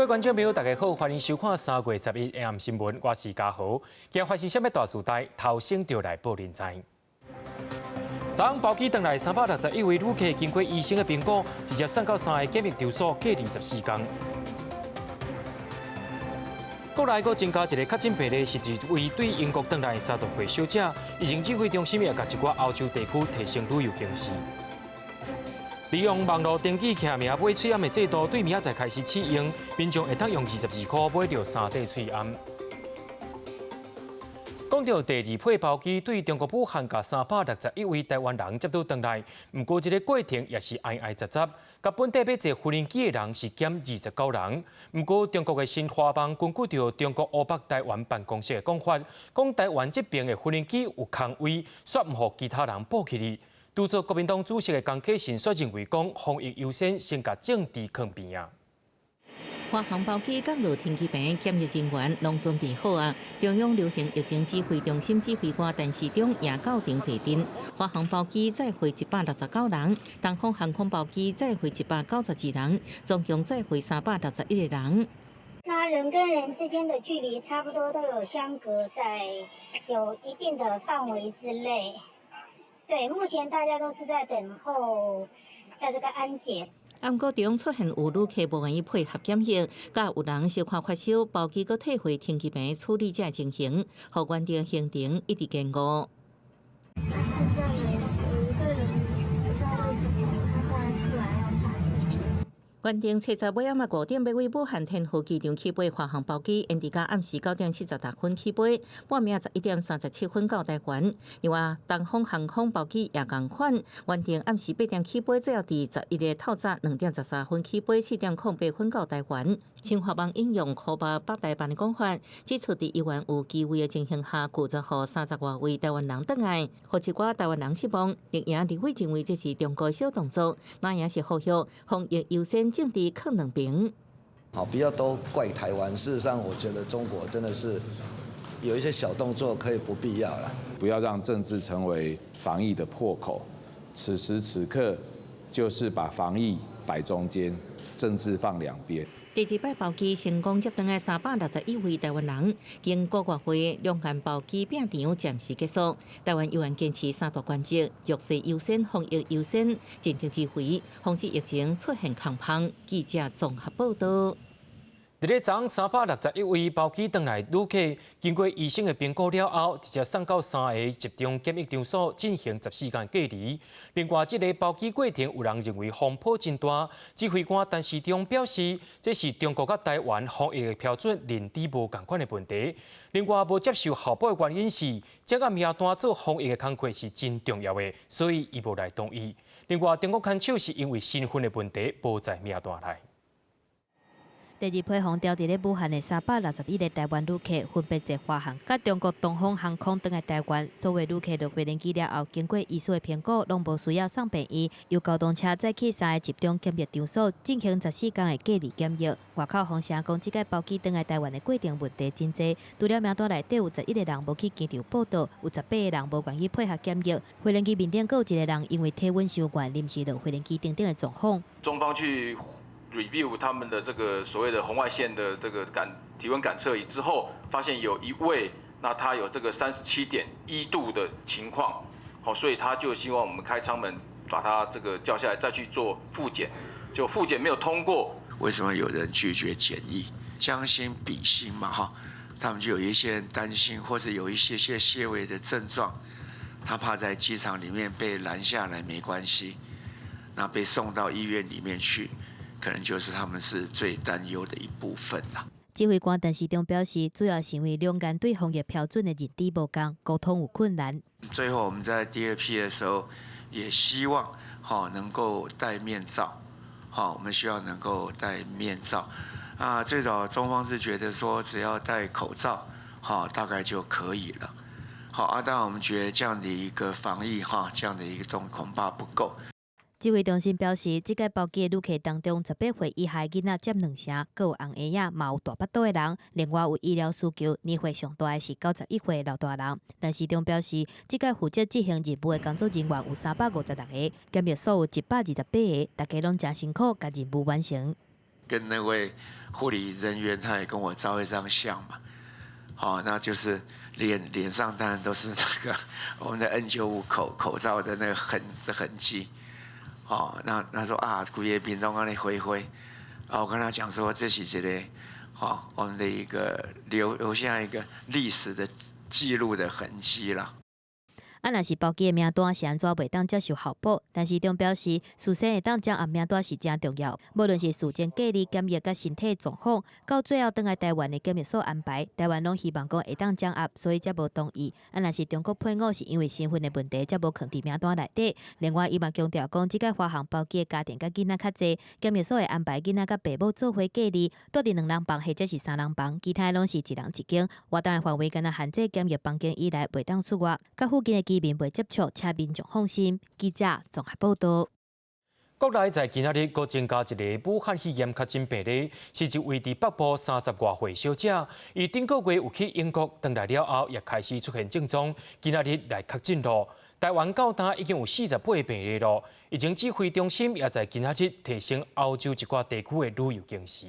各位觀眾朋友，大家好，歡迎收看3月11暗新聞，我是嘉豪。今日發生啥物大事代，頭先就來報恁知。昨昏包機轉來361位旅客，經過醫生的評估，直接送到三个檢疫場所隔離14天。國內閣增加一个確診病例，是一位對英國轉來30歲小姐，疫情指揮中心也共一寡歐洲地區提升旅遊警示。利用網路登記記名買喙罨的制度，對明仔載開始試用，民眾會當用22箍買著三塊喙罨。講著第二批包機對中國武漢共361位台灣人接倒轉來，毋過這个過程也是挨挨雜雜，共本地欲坐無人機的人是減29人。毋過中國的新華網根據著中國湖北台灣辦公室的講法，講台灣這邊的無人機有空位，煞毋予其他人報起去。拄做國民黨主席的江啟臣煞認為講，防疫優先，先共政治囥邊仔。華航包機降落停機坪，檢疫人員攏準備好啊！中央流行疫情指揮中心指揮官陳時中也到場坐鎮。華航包機載回169人，東方航空包機載回192人，總共載回361個人。那人跟人之間的距離差不多都有相隔在有一定的範圍之內。對，目前大家都是在等候，在這個安檢。毋過中出現有旅客無願意配合檢疫，佮有人小可發燒，包機閣退回停機坪處理這情形，予原定行程一直延誤。那現在有一個人不知道為什麼他現在出來要查。原定七十尾暗5點欲對武漢天河機場起飛華航包機，延遲到暗時9點46分起飛，半暝11點37分到台灣。另外，東方航空包機也仝款，原定暗時8點起飛，最後佇11日透早2點13分起飛，4點08分到台灣。新華網引用湖北北台辦的講法，指出佇醫院有機位的情形下，拒絕予30外位台灣人轉來，予一寡台灣人失望。綠營立委認為這是中國小動作，那也是呼籲防疫優先，政治囥兩邊。好，不要都怪台灣。事實上，我覺得中國真的是有一些小動作可以不必要了。不要讓政治成為防疫的破口。此時此刻，就是把防疫擺中間，政治放兩邊。第二擺包機成功接轉來361位台灣人，經過外匯兩岸包機併場暫時結束。台灣依然堅持三大原則：弱勢優先、防疫優先、盡情指揮，防止疫情出現空芳。記者綜合報道。佇咧昨昏361位包機轉來旅客，經過醫生的評估了後，直接送到三个集中檢疫場所進行14天隔離。另外，這个包機過程有人認為風波真大，指揮官陳時中表示，這是中國佮台灣防疫的標準認知無仝款的問題。另外，無接受候補的原因是，這個名單做防疫的工課是真重要的，所以伊無來同意。另外，中國牽手是因為身份的問題，無在名單內。第二批予牢佇咧武漢的361個台灣旅客，分別坐華航佮中國東方航空轉來台灣。所有旅客落飛機了後，經過醫師的評估，攏無需要送病院，由交通車載去三个集中檢疫場所進行14天的隔離檢疫。外口風聲講，這擺包機轉來台灣的過程問題真濟，除了名單內底有11個人無去機場報到，有18個人無願意配合檢疫。飛行機面頂閣有一個人因為體溫傷懸，臨時落飛機等等的狀況。中方去 review 他們的這個所謂的紅外線的這個感體溫感測儀之後，發現有一位，那他有這個37.1度的情況，好，所以他就希望我們開艙門把他這個叫下來再去做複檢，就複檢沒有通過。為什麼有人拒絕檢疫？將心比心嘛，哈，他們就有一些人擔心，或者有一些些些微的症狀，他怕在機場裡面被攔下來沒關係，那被送到醫院裡面去。可能就是他們是最擔憂的一部分啦。指揮官陳時中表示，主要是因為兩岸對防疫標準的認知無仝，溝通有困難。最後我們在第二批的時候，也希望哈能夠戴面罩，好，我們希望能夠戴面罩。啊，最早中方是覺得說只要戴口罩，哈，大概就可以了。好啊，當然我們覺得這樣的一個防疫哈，這樣的一個動恐怕不夠。指揮中心表示，這擺包機的旅客當中，18歲以下囡仔佔兩成，閣有紅鞋仔，嘛有大腹肚的人。另外有醫療需求，年歲上大的是91歲老大人。陳時中表示，這擺負責執行任務的工作人員有356個，檢疫所有128個，大家攏誠辛苦，共任務完成。跟那位護理人員，他也跟我照一張相嘛。好，那就是臉上當然都是那個我們的 N95 口罩的那個痕跡。哦，那他說啊，規个面攏按呢灰灰。啊，我跟他講說，這是一個，吼，我們的一個留下一個歷史的記錄的痕跡啦。啊，若是包機的名單是按怎袂當接受候補？陳時中表示，事先會當掌握名單是誠重要，無論是事前隔離檢疫佮身體狀況，到最後轉來台灣的檢疫所安排，台灣攏希望講會當掌握，所以才無同意。啊，若是中國配偶是因為身份的問題，才無囥佇名單內底。另外，伊嘛強調講，這擺華航包機的家庭佮囡仔較濟，檢疫所會安排囡仔佮爸母做伙隔離，蹛佇兩人房或者是三人房，其他攏是一人一間。活動的範圍干焦限制檢疫房間以內，袂當出外，佮附近的居民袂接觸，請民眾放心。記者綜合報道。國內在今仔日閣增加一个武漢肺炎確診病例，是一位佇北部30外歲小姐，伊頂個月有去英國，轉來了後也開始出現症狀，今仔日來確診囉。台灣到今已經有48個病例囉。疫情指揮中心也在今仔日提升歐洲一寡地區的旅遊警示。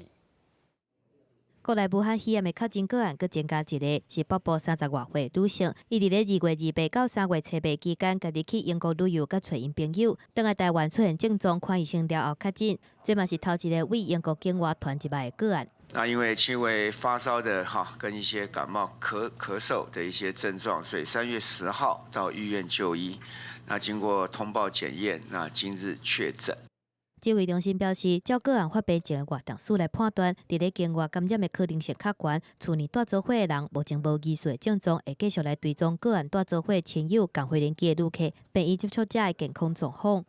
國內武漢肺炎的確診個案閣增加一个，是北部30外歲女性，伊佇咧2月28到3月初八期間，家己去英國旅遊，佮揣𪜶朋友，轉來台灣出現症狀，看醫生了後確診，這嘛是頭一个對英國境外傳入來的個案。那因為輕微發燒的哈，跟一些感冒、咳嗽的一些症狀，所以3月10號到醫院就醫。那經過通報檢驗，那今日確診。指揮中心表示，照個案發病前的活動史來判斷，佇咧境外感染的可能性較懸。厝內蹛做伙的人，目前無疑似的症狀，會繼續來追蹤個案蹛做伙親友仝飛行機的旅客，病院接觸者的健康狀況。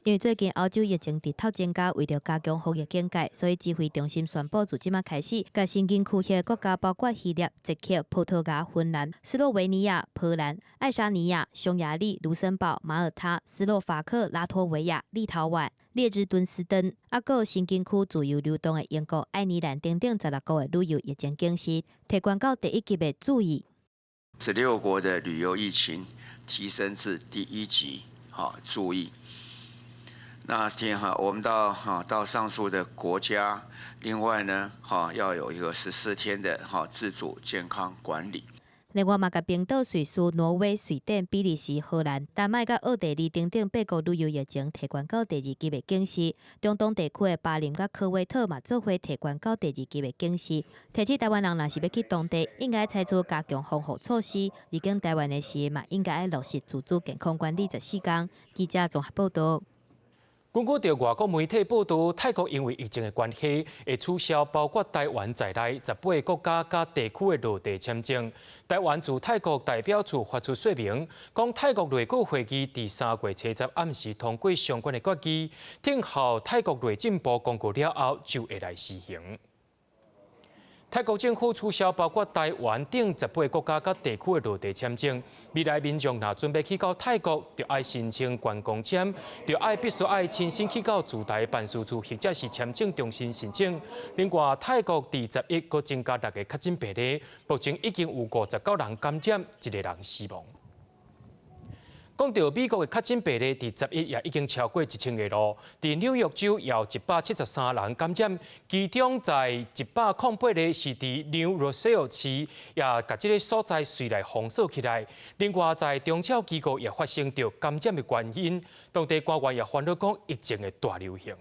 因為最近歐洲疫情直透增加，為著加強防疫警戒，所以指揮中心宣布，自這馬開始，共申根區域國家，包括希臘、捷克、葡萄牙、芬蘭、斯洛維尼亞、波蘭、愛沙尼亞、匈牙利、盧森堡、馬耳他、斯洛伐克、拉脫維亞、立陶宛、列支敦士登，抑閣申根區自由流動的英國、愛爾蘭等等16國的旅遊疫情警示，提懸到第一級的注意。 16國的旅遊疫情提升至第一級，好注意。那天哈，我們到上述的國家，另外呢，哈要有一個14天的哈自主健康管理。另外嘛，共冰島、瑞士、挪威、瑞典、比利時、荷蘭、丹麥佮奧地利等等八國旅遊疫情提懸到第二級的警示。中東地區的巴林佮科威特嘛做伙提懸到第二級的警示。提醒台灣人若是欲去當地，應該採取加強防護措施。入境台灣的時嘛，應該愛落實自主健康管理14天。記者綜合報道。根據著外國媒體報道，泰國因為疫情的關係，會取消包括台灣在內18個國家佮地區的落地簽證。台灣駐泰國代表處發出說明，講泰國內閣會議佇3月初十暗時通過相關的決議，等候泰國內政部公告了後，就會來施行。泰國政府取消包括台灣等18個國家佮地區的落地簽證，未來民眾若準備去到泰國，就愛申請觀光簽，就愛必須愛親身去到駐台辦事處或者是簽證中心申請。另外，泰國佇11閣增加六个確診病例，目前已經有59人感染，一個人死亡。講到美國的確診病例，佇11也已經超過1000個囉。佇紐約州有173人感染，其中在108個是佇 New Rochelle 市，也共這个所在隨來封鎖起來。另外，在長照機構也發生著感染的原因，當地官員也煩惱講疫情的大流行。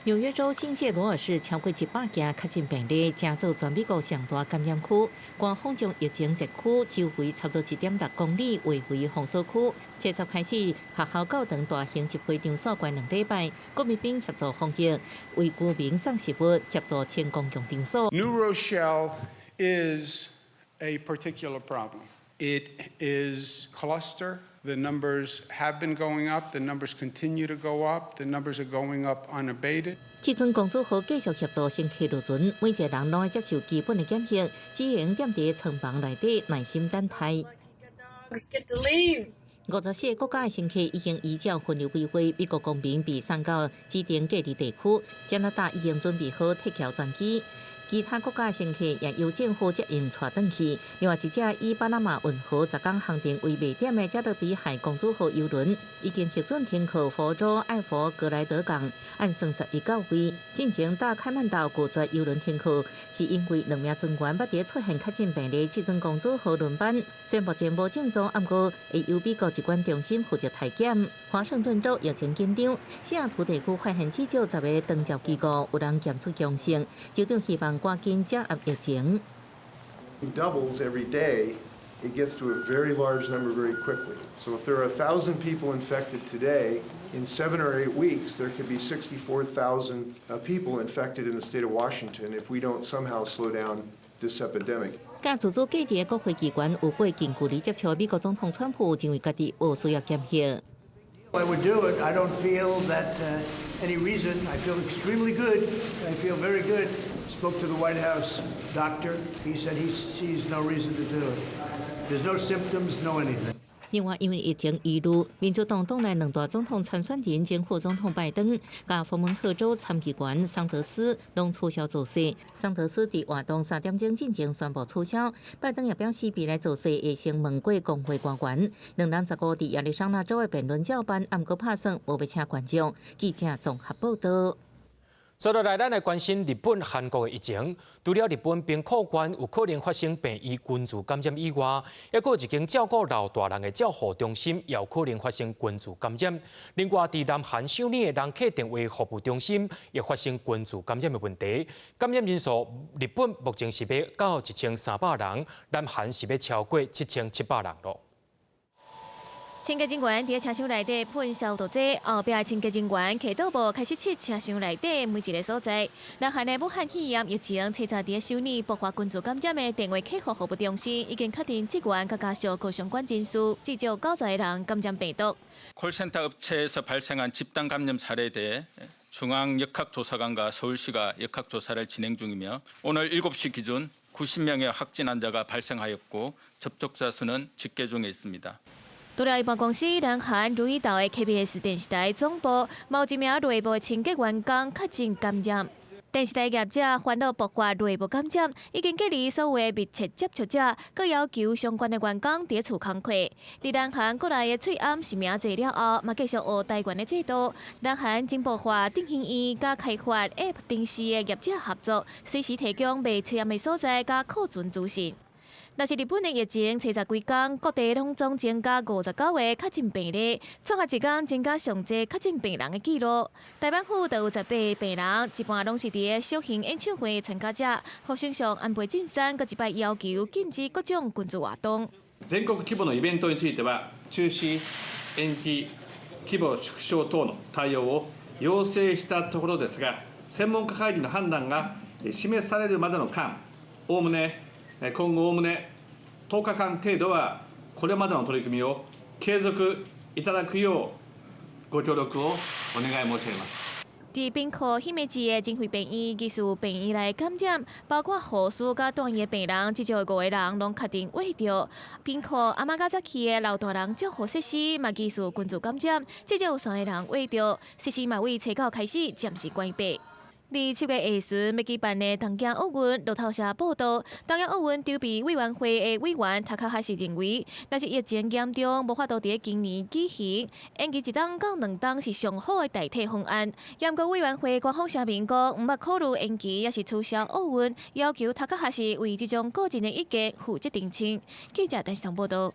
紐約州新謝羅爾市超過100件確診病例，成做全美國上大感染區。官方將疫情熱區周圍差不多1.6公里劃為封鎖區。七十開始，學校、教堂、大型集會場所關2禮拜，國民兵協助防疫，為居民送食物，協助清公共場所。 New Rochelle is a particular problem. It is cluster. The numbers have been going up. The numbers continue to go up. The numbers are going up unabated. 這陣公主號繼續協助乘客落船，每一個人攏愛接受基本的檢疫，只能踮佇艙房內底耐心等待。54個國家的乘客已經依照分流規劃，美國公民被送到指定隔離地區。加拿大已經準備好撤僑專機。其他國家乘客也由政府接應帶轉去。另外一隻以巴拿馬運河十工航程為賣點的加勒比海公主號郵輪已經核准停靠佛州艾佛格萊德港，按算11到位。進前大開曼島拒絕郵輪停靠，是因為兩名船員捌佇出現確診病例，這陣公主號輪班，雖然目前無症狀，毋過會由美國疾管中心負責篩檢。華盛頓州疫情緊張，西雅圖地區發現至少10個長照機構有人檢出陽性，州長希望趕緊掌握疫情。 Doubles every day, it gets to a very large number very quickly. So if there are 1,000 people infected today, in 7 or 8 weeks, there could be 64,000 people infected in the state of Washington if we don't somehow slow down this epidemic. 佮自主隔離的國會議員有過近距離接觸，美國總統川普認為家己無需要檢疫。 I would do it. I don't feel that any reason. I feel extremely good. I feel very good. Spoke to the White House doctor. He said he sees no reason to do it. There's no symptoms, no anything. 另外，因為疫情疑慮，民主黨黨內兩大總統參選人前副總統拜登佮佛蒙特州參議員桑德斯攏取消造勢。桑德斯佇活動3點鐘進前宣布取消。拜登也表示，未來造勢會先問過國會官員。兩人15佇亞利桑那州的辯論照辦，毋過拍算無欲請觀眾。記者綜合報道。接落來，咱來關心日本、韓國的疫情。除了日本兵庫縣有可能發生病院群聚感染以外，抑閣有一間照顧老大人的照護中心也有可能發生群聚感染。另外，佇南韓首爾的人客電話服務中心也發生群聚感染的問題。感染人數，日本目前是欲到1300人，南韓是欲超過7700人囉。清潔人員佇車廂內底噴消毒劑，後壁清潔人員提桌布開始拭車廂內底每一个所在。南韓的武漢肺炎疫情，初查佇首爾爆發群聚感染的電話客戶服務中心，已經確認職員佮家屬各相關人士，至少90個人感染病毒。 콜센터 업체에서 발생한 집단 감염 사례에 대해 중앙역학조사관과 서울시가 역학조사를 진행 중이며 오늘 7시 기준 90명의 확진 환자가 발생하였고 접촉자 수는 집계 중에 있습니다. 除了一般公司，南韓汝矣島的 KBS 電視台總部，嘛有一名內部清潔員工確診感染。電視台業者煩惱爆發內部感染，已經隔離所有密切接觸者，閣要求相關的員工佇厝工課。佇南韓國內的喙罨實名制了後，嘛繼續學台灣的制度。南韓正爆發振興院佮開發 App 程式的業者合作，隨時提供賣喙罨的所在佮庫存資訊。若是日本的疫情，初十幾工各地攏總增加59個確診病例，創下一工增加上濟確診病人的紀錄。大阪府就有18個病人，一半攏是佇个小型演唱會參加者。副首相安倍晉三閣一擺要求禁止各種群聚活動。全國規模のイベントについては中止、延期、規模縮小等の対応を要請したところですが、専門家会議の判断が示されるまでの間、おおむね今後おおむね10日間程度はこれまでの取り組みを継続いただくようご協力をお願い申し上げます。佇兵庫姫路的仁惠病院，疑似病院內感染，包括護士佮住院的病人，至少五個人攏確診秽著。兵庫尼瑪伽薩奇的老大人照護設施嘛疑似群聚感染，至少有三个人秽著，設施嘛為初九開始暫時關閉。佇7月下旬欲舉辦的東京奧運，路透社報道，東京奧運籌備委員會的委員塔卡哈西認為，若是疫情嚴重，無法度佇今年舉行，延期一冬到兩冬是上好的代替方案。毋過委員會官方聲明講，毋捌考慮延期，抑是取消奧運，要求塔卡哈西為這種個人的意見負責澄清。記者陳世彤報道。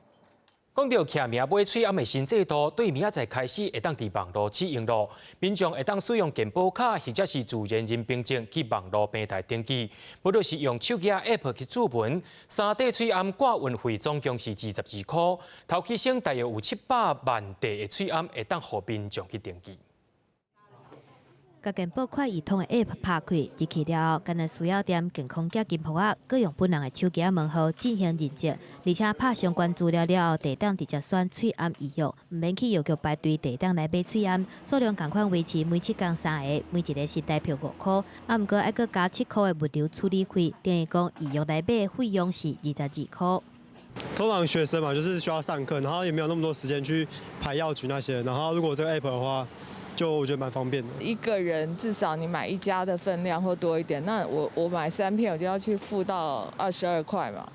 講到徛名買喙罨的新制度，對明仔載開始會當佇網路試用囉。民眾會當使用健保卡或者是自然人憑證去網路平台登記，無就是用手機 App 去註文。三塊喙罨掛運費總共是22箍，頭起先大約有700萬塊的喙罨會當予民眾去登記。共健保快易通的 App 拍開入去了後，干焦需要踮健康寄金箔仔，閣用本人的手機門號進行認證，而且拍相關資料了後，就會當直接選喙罨預約，毋免去藥局排隊地點來買喙罨。數量仝款維持每7工三个，每一个新台票5箍，啊，毋過愛閣加7箍的物流處理費，等於講預約來買的費用是22箍。通常學生嘛，就是需要上課，然後也沒有那麼多時間去排藥局那些，然後如果這個 app 的話，就我覺得蠻方便的。一個人至少你買一家的分量或多一點，那我買3片我就要去付到22塊嘛，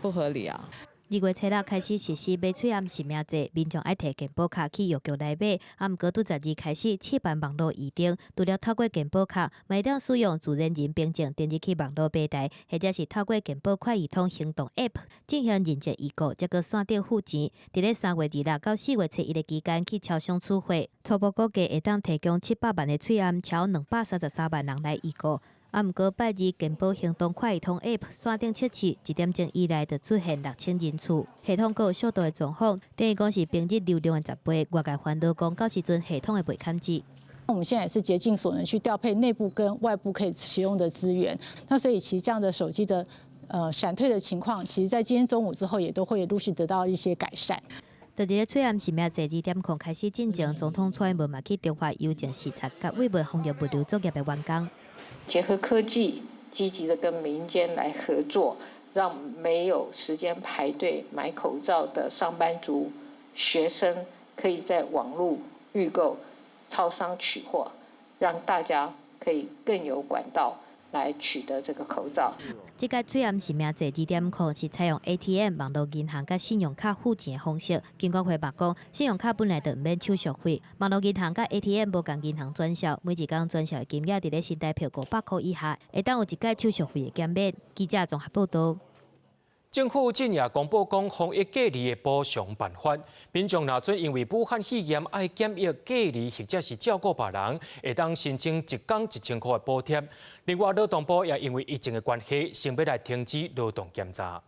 不合理啊。2月初6開始實施買喙罨實名制，民眾愛提健保卡去藥局來買。啊，毋過拄12開始試辦網路預訂，除了透過健保卡，嘛會當使用自然人憑證登入去網路買台，或者是透過健保快易通行動 App 進行認證預購，才閣線頂付錢。佇咧3月26到4月初1的期間去超商取貨，初步估計會當提供700萬个喙罨，超233萬人來預購。啊，毋過拜二健保行動快易通 App 線頂測試，1點鐘以內就出現6000人次，系統閣有小度的狀況，等於講是平日流量的10倍。外界煩惱講，到時陣系統會袂崁止。我們現在也是竭盡所能去調配內部跟外部可以使用的資源，那所以其實這樣的手機的閃退的情況，其實在今天中午之後也都會陸續得到一些改善。佇咧喙罨實名制2.0開始進前，總統蔡英文嘛去中華郵政視察，佮慰問防疫物流作業的員工。結合科技，積極的跟民間來合作，讓沒有時間排隊買口罩的上班族、學生，可以在網路預購、超商取貨，讓大家可以更有管道來取得這個口罩。這個喙罨實名制2.0是採用 ATM、網路銀行佮信用卡付錢的方式。金管會嘛講，信用卡本來就毋免手續費，網路銀行佮 ATM 無仝銀行轉銷，每一工轉銷的金額佇咧新台幣500箍以下，會當有一擺手續費的減免。記者綜合報導。政府今夜公布講防疫隔離的補償辦法，民眾若準因為武漢肺炎愛檢疫隔離或者是照顧別人，會當申請一工1000箍的補貼。另外，勞動部也因為疫情的關係，想欲來停止勞動檢查。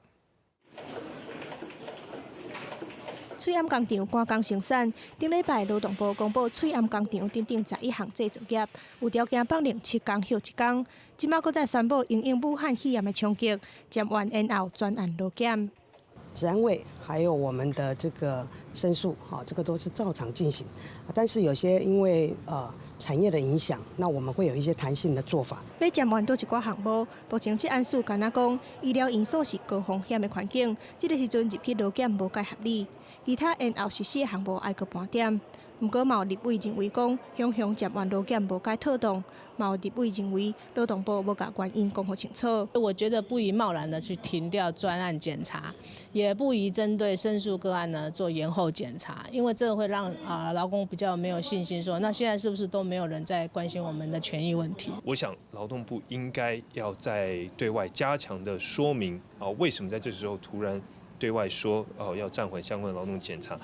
喙罨工廠趕工生產，頂禮拜勞動部公布喙罨工廠等等11項製造業有條件放冗7工歇一工。這馬閣再宣布，因應武漢肺炎的衝擊，暫緩延後專案勞檢。職安衛還有我們的這個申訴，哈，這個都是照常進行。但是有些因為產業的影響，那我們會有一些彈性的做法。欲暫緩佗一寡項目，目前職安署敢若講，醫療院所是高風險的環境，這個時陣入去勞檢無蓋合理。其他延後實施的項目愛閣盤點。毋過，嘛有立委認為講，雄雄暫緩勞檢無蓋妥當，嘛有立委認為勞動部無共原因講予清楚。我覺得不宜貿然的去停掉專案檢查，也不宜針對申訴個案呢做延後檢查，因為這個會讓啊勞工比較沒有信心說，說那現在是不是都沒有人在關心我們的權益問題？我想勞動部應該要在對外加強的說明啊，為什麼在這時候突然對外說哦要暫緩相關的勞動檢查？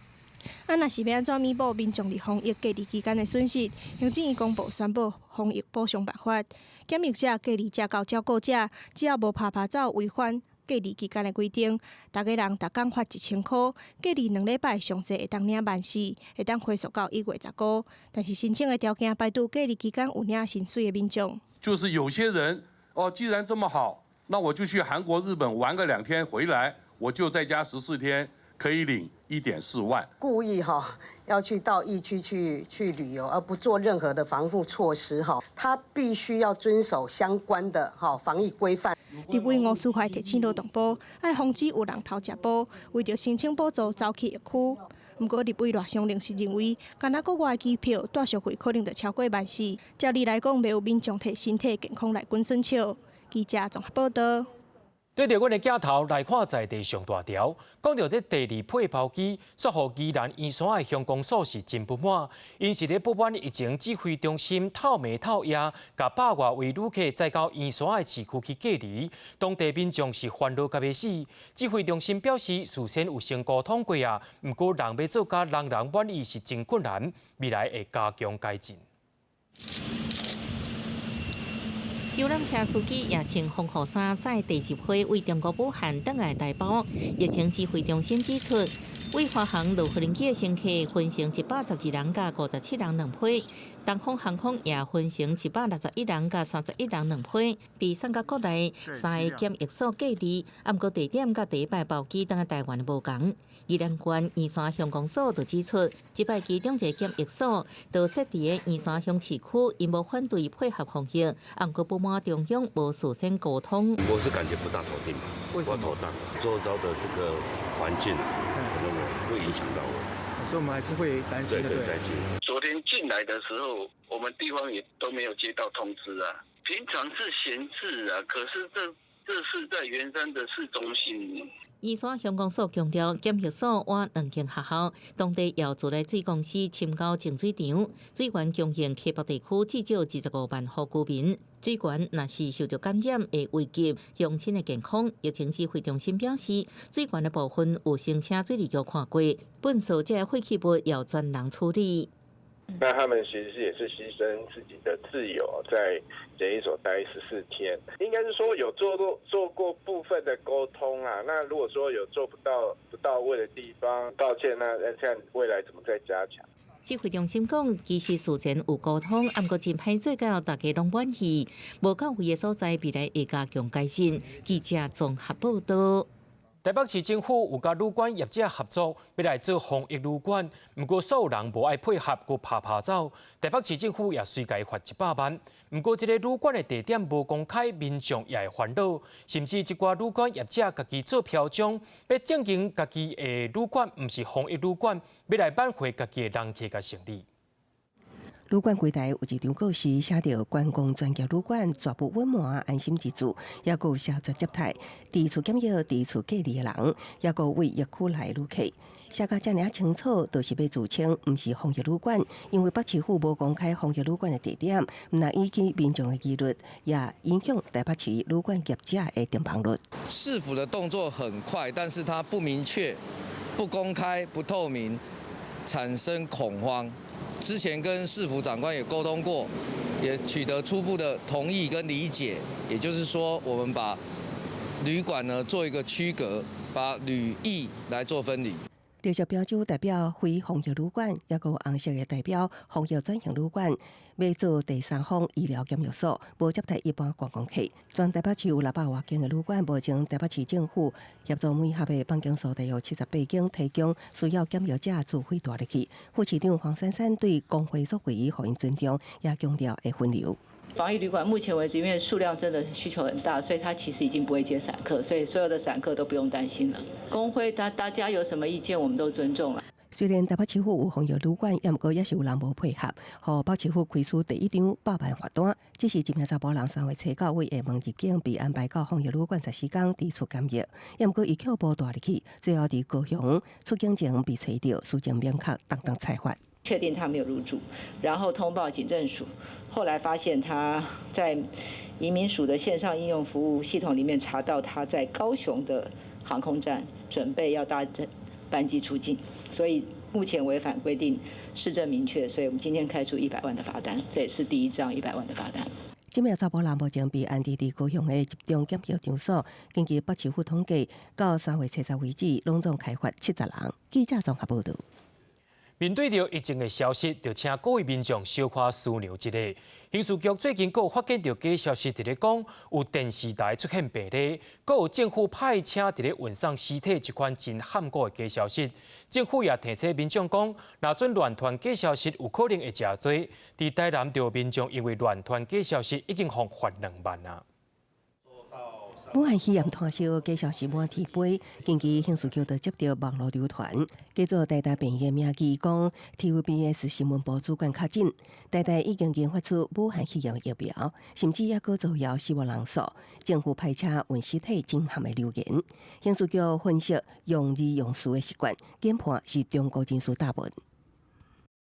啊，若是欲按怎彌補民眾佇防疫隔離期間的損失，行政院公布宣布防疫補償辦法，檢疫者、隔離者佮照顧者，只要無拍拍走違反隔離期間的規定，逐个人逐工發1000箍，隔離2禮拜上濟會當領14,000，會當恢復到1月10箍。但是申請的條件排除隔離期間有領薪水的民眾。就是有些人哦，既然這麼好，那我就去韓國、日本玩個2天回來，我就在家14天。可以領1.4萬。故意哈要去到疫區去旅遊，而不做任何的防護措施哈，他必須要遵守相關的哈防疫規範。立委吳思懷提醒勞動部，愛防止有人偷食補，為著申請補助走去疫區。毋過立委賴香伶是認為，干焦國外機票住宿費可能就超過14,000，照理來講，袂有民眾提身體健康來滾耍笑。記者綜合報道。對著阮的鏡頭來看在地上大條，講著這第二批包機，煞予宜蘭員山的鄉公所是真不滿，𪜶是咧不滿疫情指揮中心透暝透夜，共百外位旅客載到員山的市區去隔離，當地民眾是煩惱共欲死。指揮中心表示，事先有先溝通過啊，毋過人欲做甲人人滿意是真困難，未來會加強改進。遊覽車司機也穿防護衫，載第二批對中國武漢轉來台胞。疫情指揮中心指出，對華航落無人機的乘客分成112人佮57人兩批，東方航空也分成161人佮31人兩批，被送到國內三个檢疫所隔離。啊，毋過地點佮第一擺包機轉來台灣無仝。宜蘭縣員山鄉公所就指出，這擺其中一個檢疫所就設佇个員山鄉市區，𪜶無反對配合防疫，啊，毋過不滿中央無事先溝通。我是感覺不大妥當，不妥當，周遭的這個環境可能我會影響到我，所以我們還是會擔心的，對，擔心。昨天员進來的時候，我們地方也都沒有接到通知啊。平常是閒置啊，可是這是在圓山的市中心。義山鄉公所強調，檢疫所倚兩間學校，當地由自來水公司深溝淨水廠，水源供應溪北地區至少25萬戶居民。水源若是受著感染，會危及鄉親的健康。疫情指揮中心表示，水源的部分有先請水利局看過，糞掃這廢棄物由專人處理。那他們其實也是犧牲自己的自由，在檢疫所待14天，應該是說有做過部分的溝通啊。那如果說有做不到位的地方，抱歉，那看未來怎麼再加強。指揮中心講，其實事前有溝通，毋過真歹做到大家攏滿意，無到位的所在，未來會加強改進。記者綜合報道。台北市政府有佮旅館業者合作，欲來做防疫旅館，毋過所有人無愛配合，閣拍拍走。台北市政府也隨共罰100萬。毋過這个旅館的地點無公開，民眾也會煩惱，甚至一寡旅館業者家己做標章，欲證明家己的旅館毋是防疫旅館，欲來挽回家己的人氣佮生意。旅館櫃台有一張告示，寫著觀光專業旅館絕不隱瞞安心入住，抑閣有謝絕接待佇厝檢疫、佇厝隔離的人，抑閣為疫區來旅客。寫甲遮爾仔清楚，就是欲自稱毋是防疫旅館，因為北市府無公開防疫旅館的地點，毋但引起民眾的疑慮，也影響台北市旅館業者的訂房率。市府的動作很快，但是它不明確、不公開、不透明，產生恐慌。之前跟市府長官也溝通過，也取得初步的同意跟理解，也就是說，我們把旅館呢做一個區隔，把旅疫來做分離。綠色標誌代表非防疫旅館，抑閣有紅色的代表防疫轉型旅館，欲做第三方醫療檢疫所，無接待一般觀光客。全台北市有600外間的旅館，目前台北市政府協助每合的板間所大約78間提供需要檢疫者自費蹛入去。副市長黃珊珊對工會作為予𪜶尊重，也強調會分流。防疫旅館目前為止，因為數量真的需求很大，所以他其實已經不會接散客，所以所有的散客都不用擔心了。工會大家有什麼意見，我們都尊重了。雖然台北市府有防疫旅館，也毋過也是有人無配合，予北市府開出第一張百萬罰單。這是一名查埔人3月初九為廈門入境，被安排到防疫旅館14天佇厝檢疫，也毋過伊卻無蹛入去，最後佇高雄出境前被揣著，事前明確當當裁罰。確定他沒有入住，然後通報警政署，後來發現他在移民署的線上應用服務系統裡面查到他在高雄的航空站準備要搭班機出境，所以目前違反規定，事證明確，所以我們今天開出一百萬的罰單，這也是第一張一百萬的罰單。這名查埔人目前被安置佇高雄的集中檢疫場所。根據北市府統計，到3月初十為止，攏總開罰70人。記者綜合報導。面對著疫情的消息，就請各位民眾小可思量一下。刑事局最近閣有發現著假消息，佇咧講有電視台出現病例，閣有政府派車佇咧運送屍體，這款真罕見的假消息。政府也提醒民眾講，若準亂傳假消息，有可能會誠濟。佇台南，著有民眾因為亂傳假消息，已經予罰2萬啊。武漢肺炎湠燒假消息滿天飛，近期刑事局就接著網路流傳，假做台大病院名義講 TVBS 新聞部主管確診，台大已經研發出武漢肺炎疫苗，甚至猶閣造謠死亡人數，政府派車運屍體真譀的流言。刑事局分析用字用詞的習慣，研判是中國人士貼文。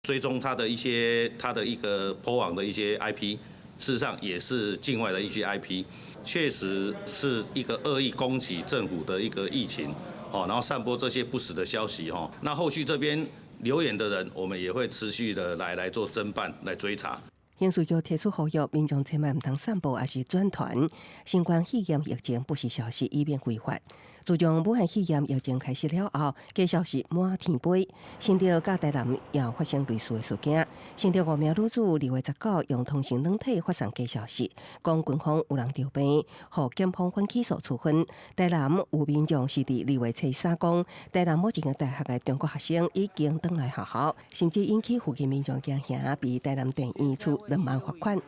追蹤他的一些他的一個破網的一些 IP，事實上也是境外的一些 IP。確實是一個惡意攻擊政府的一個疫情，哦，然後散播這些不實的消息，哈。那後續這邊留言的人，我們也會持續的來做偵辦、來追查。刑事局提出呼籲，民眾千萬毋通散布，抑是轉傳新冠肺炎疫情不實消息，以免違法。自從武漢肺炎疫情開始了後，假消息滿天飛。新竹佮台南也發生類似的事件。新竹五名女子2月19用通訊軟體發送假消息，講軍方有人著病，予檢方反起訴處分。台南有民眾是佇2月初三講，台南某一間大學的中國學生已經轉來學校，甚至引起附近民眾驚嚇，被台南地院處2萬罰款。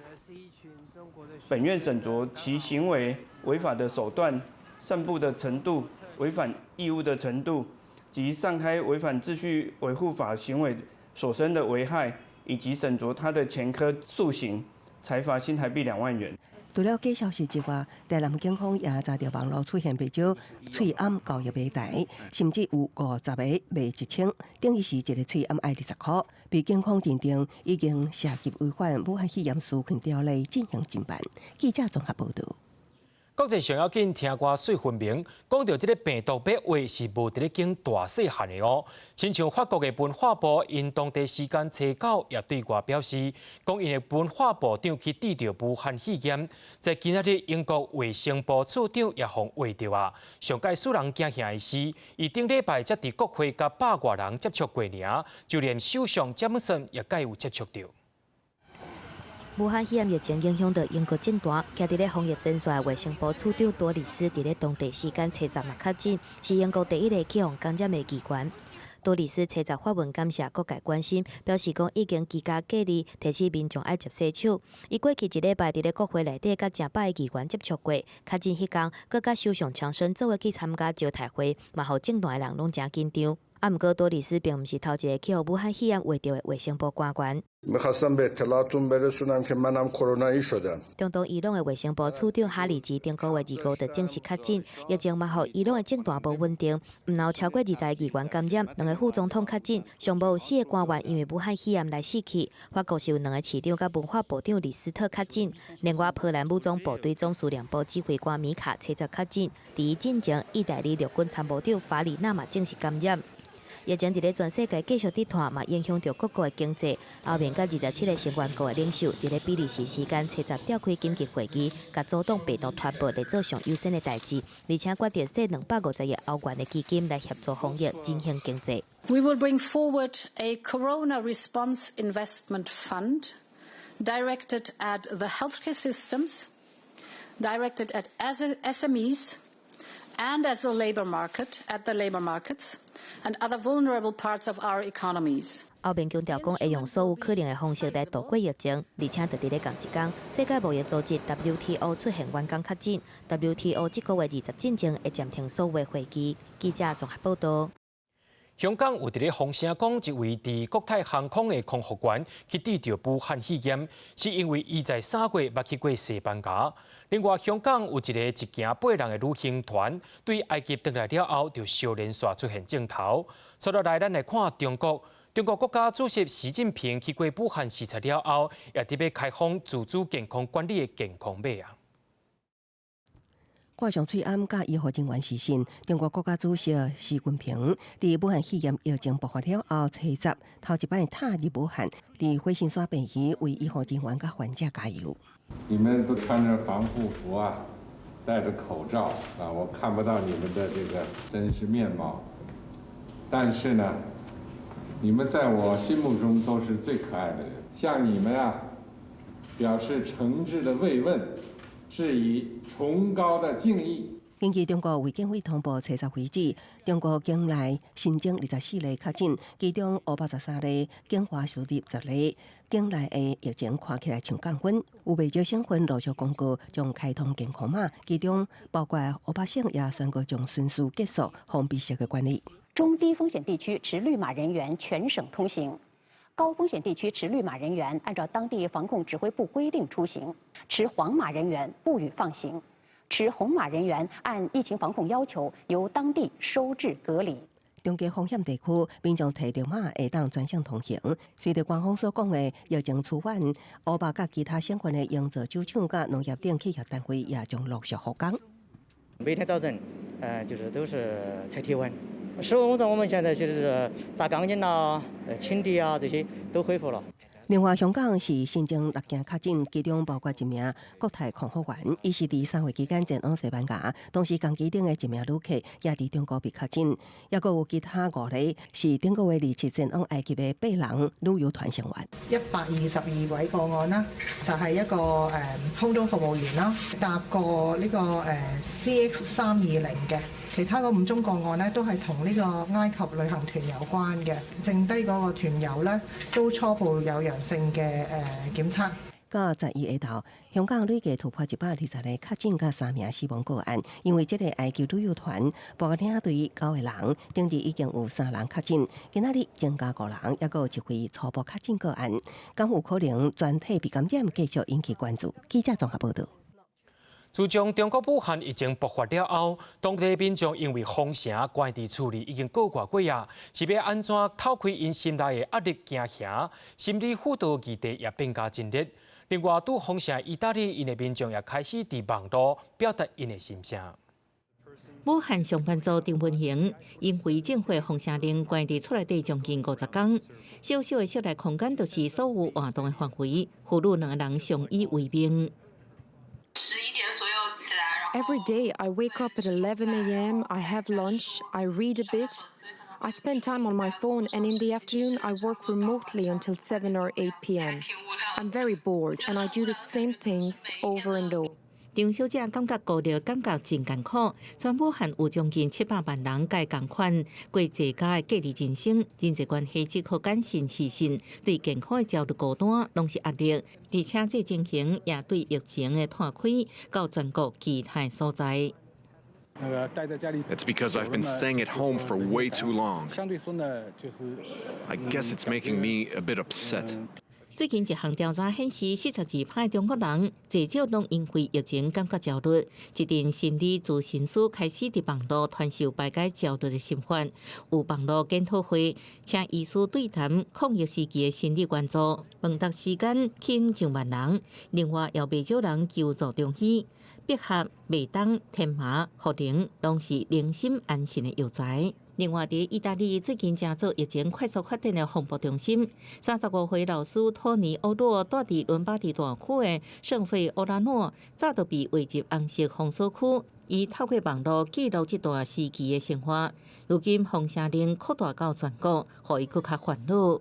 本院審酌其行為違法的手段、散布的程度、違反義務的程度及散開違反秩序維護法行為所生的危害，以及審酌他的前科數刑，裁罰新台幣2萬元。除了假消息之外，台南警方也查著網路出現袂少喙罨交易賣台，甚至有50個賣1000，等於是一个喙罨愛20箍。被警方認定已經涉及違反武漢肺炎紓困條例進行偵辦。記者綜合報導。國際上要緊聽歌媠分明，講著這个病毒欲畫是無佇咧揀大細漢的哦。親像法國的文化部，𪜶當地時間初九也對外表示，講𪜶的文化部長去得著武漢肺炎，在今仔日英國衛生部次長也予畫著啊。上蓋使人驚嚇的是，伊頂禮拜才佇國會佮百外人接觸過爾，就連首相詹姆遜也共伊有接觸著。武漢肺炎疫情影響著英國政壇，徛佇咧防疫前線的衛生部次長多里斯，佇咧當地時間初十嘛確診，是英國第一个去予感染的議員。多里斯初十發文感謝各界關心，表示講已經居家隔離，提醒民眾愛捷洗手。伊過去一禮拜佇咧國會內底佮成百个議員接觸過，確診彼工，閣佮首相強生做伙去參加招待會，嘛予政壇的人攏誠緊張。啊，毋過多里斯並毋是頭一个去予武漢肺炎畫著的衛生部官員。中東伊朗的衛生部次長哈里茲頂個月25就證實確診，疫情嘛予伊朗的政壇無穩定，毋但有超過20個議員感染，兩个副總統確診，上無有四个官員因為武漢肺炎來死去。法國是有兩个市長佮文化部長李斯特確診，另外波蘭武裝部隊總司令部指揮官米卡初十確診，佇伊進前，意大利陸軍參謀長法里納嘛證實感染。疫情佇咧全世界繼續佇拖，嘛影響著各國的經濟。歐盟佮27个成員國的領袖，佇咧比利時時間初十召開緊急會議，共阻擋病毒傳播來做上優先的代誌，而且決定設250億歐元的基金來協助防疫、振興經濟。 We will bring forward a corona response investment fund directed at the healthcare systems, directed at SMEs, and as the labor market, at the labor markets and other vulnerable parts of our economies. 歐盟強調講會用所有可能的方式來渡過疫情，而且佇佇咧仝一工，世界貿易組織 WTO 出現員工確診，WTO 這個月20進前會暫停所有會議。記者綜合報導。香港有佇咧風聲講，一位佇國泰航空的空服員去得著武漢肺炎，是因為伊在3月捌去過西班牙。另外，香港有一个一行八人的旅行團，對埃及轉來了後，就相連紲出現症頭。接落來，咱來看中國。中國國家主席習近平去過武漢視察了後，也特別開放自主健康管理的健康碼啊。掛上喙罨佮醫護人員視線，中國國家主席習近平佇武漢肺炎疫情爆發了後，初十頭一擺踏入武漢，佇火神山病院為醫護人員佮患者加油。你們都穿着防護服啊，戴着口罩啊，我看不到你們的這個真實面貌。但是呢，你們在我心目中都是最可愛的人。向你們啊，表示誠摯的慰問，致以崇高的敬意。根據中國衛健委通報，初十為止，中國境內新增24例確診，其中513例，境外輸入10例。境內的疫情看起來像降溫，有袂少省份陸續公告將開通健康碼，其中包括湖北省也宣告將巡視結束封閉式的管理。中低風險地區持綠碼人員全省通行，高風險地區持綠碼人員按照當地防控指揮部規定出行，持黃碼人員不予放行。持紅碼人員按疫情防控要求由當地收治隔離。中低風險地區民眾提綠碼會當專線通行。隨著官方所講的疫情趨緩，湖北佮其他省份的營造酒廠佮農業等企業單位也將陸續復工。每天早晨，就是都是測體溫。施工工作我們現在就是紮鋼筋啦、清地啊這些都恢復了。另外，香港是新增六件確診，其中包括一名國泰空服員，伊是佇3月期間前往西班牙，同時仝機頂的一名旅客也佇中國被確診，抑閣有其他五例是頂個月27前往埃及的八人旅遊團成員。122位個案啦，就係一個空中服務員啦，搭過呢個CX320嘅。其他嗰五宗個案呢，都係同呢個埃及旅行團有關嘅，剩低嗰個團友呢，都初步有陽性嘅檢測。到11下晝，香港累計突破120個確診佮三名死亡個案。因為這个埃及旅遊團包括領隊九個人，頂日已經有三人確診，今仔日增加五人，抑閣有一位初步確診個案，敢有可能全體被感染，繼續引起關注。記者綜合報導。自從中國武漢疫情爆發了後，當地民眾因為封城關佇厝裡已經過偌月啊，是欲按怎透開𪜶心內的壓力驚嚇，心理輔導議題也變加真熱。另外，拄封城意大利，𪜶的民眾也開始佇網路表達𪜶的心聲。武漢上班族張文雄因為政府封城令關佇厝內底將近50工，小小的室內空間就是所有活動的範圍，父女兩个人相依為命。 Every day I wake up at 11 a.m., I have lunch, I read a bit, I spend time on my phone, and in the afternoon I work remotely until 7 or 8 p.m. I'm very bored and I do the same things over and over. 張小姐感覺孤獨，感覺真艱苦。全武漢有將近700萬人佮仝款過在家的隔離人生，人際關係只可謹慎視訊，對健康的焦慮孤單攏是壓力。而且這情形也對疫情的拖開到全國其他所在。 It's because I've been staying at home for way too long. I guess it's making me a bit upset. 最近一項調查顯示，42%中國人至少攏因為疫情感覺焦慮。一陣心理諮詢師開始佇網路傳授排解焦慮的心法，有網路檢討會，請醫師對談抗疫時期的心理援助，問答時間吸引上萬人。另外，也袂少人求助中醫，百合、麥冬、天麻、茯苓，攏是寧心安神的藥材。另外，佇意大利最近正做疫情快速發展的風暴中心，35歲老師托尼歐洛蹛佇倫巴第大區的聖費歐拉諾，早就被劃入紅色封鎖區。伊透過網路記錄這段時期的生活。如今封城令擴大到全國，予伊閣較煩惱。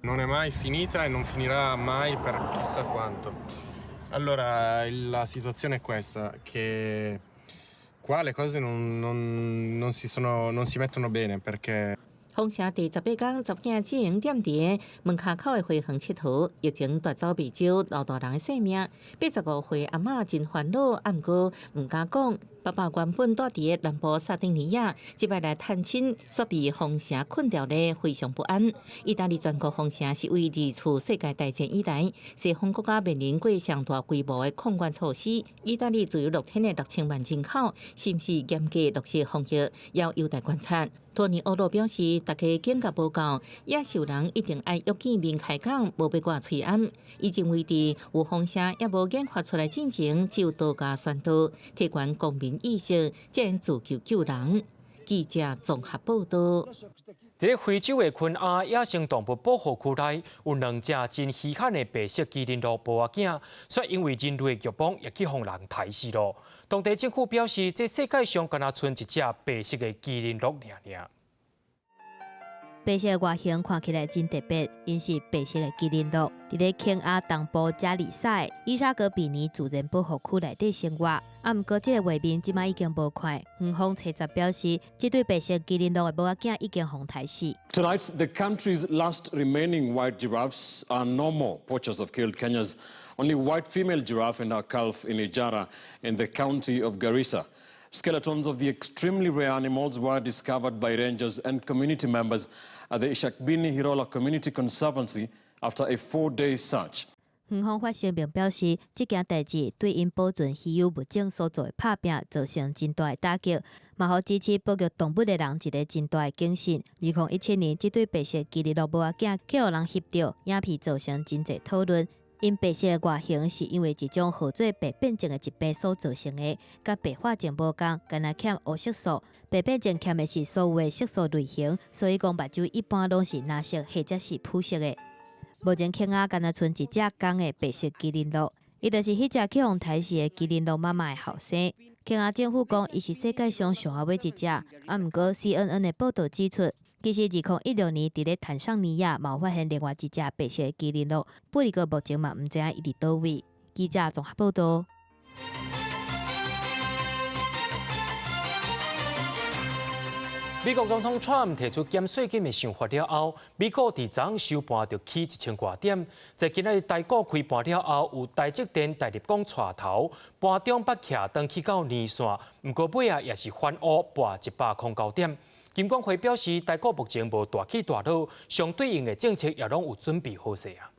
Non è mai finita e non finirà mai per chissà quanto. Allora, la situazione è questa, che qua le cose non, non, non, si, sono, non si mettono bene perché 封城第18工，查某囝只閒踮佇門跤口的花園𨑨迌，疫情奪走袂少老大人的性命。85歲阿嬤真煩惱，啊，毋過毋敢講。爸爸原本蹛佇南部薩丁尼亞，這擺來探親，卻被封城困牢咧，非常不安。意大利全國封城是為二次世界大戰以來，西方國家面臨過上大規模的控管措施。意大利自由樂天的6000萬人口，是毋是嚴格落實防疫，也有待觀察。托尼歐洛表示，大家警覺無夠，野獸人一定愛約見面開講，無欲掛喙罨。伊認為佇有封城猶無研發出來進前，就多加宣導，提懸公民意識，才能自救救人。記者綜合報導。佇咧非洲的肯亞野生動物保護區內，有兩隻真稀罕的白色麒麟鹿母仔囝，卻因為人類的慾望，也去予人刣死囉。當地政府表示，這世界上干焦賰一隻白色的麒麟鹿爾爾。白色的外形看起來真特別，𪜶是白色的麒麟鹿，佇咧肯亞東部加里薩的伊沙格比尼自然保護區內底生活。啊，毋過這个畫面這擺已經無看。園方查實表示，這對白色麒麟鹿的母仔囝已經予刣死。 Tonight, the country's last remaining white giraffes are no more. Poachers have killed Kenya's only white female giraffe and her calf in Ijara in the county of Garissa. Skeletons of the extremely rare animals were discovered by rangers and community members at the Ishaqbini Hirola Community Conservancy after a 4-day search. 園方發聲明表示，這件代誌對𪜶保存稀有物種所做的拍拚造成真大的打擊，嘛予支持保育動物的人一个真大的警醒。2017年，這對白色麒麟鹿母仔囝去予人翕著，影片造成真濟討論。𪜶白色的外形是因為一種號做白變症的疾病所造成的，佮白化症無仝，干焦欠烏色素。白變症欠的是所有的色素類型，所以講目睭一般攏是藍色或者是紫色的。目前肯亞干焦賰一隻公的白色麒麟鹿，伊就是彼隻去予刣死的麒麟鹿媽媽的後生。肯亞政府講，伊是世界上上後尾一隻。啊，毋過 CNN 的報導指出，其實2016年佇咧坦桑尼亞嘛有發現另外一隻白色的麒麟鹿，不過目前嘛毋知影伊佇佗位。記者綜合報導。美國總統川普提出減稅金的想法了後，美股佇昨收盤就起1000外點。在今仔日台股開盤了後，有台積電、台立鋼帶頭，盤中捌徛轉去到年線，毋過尾仔也是翻烏跋109點。金管會表示，台股目前無大起大落，相對應的政策也攏有準備好勢啊。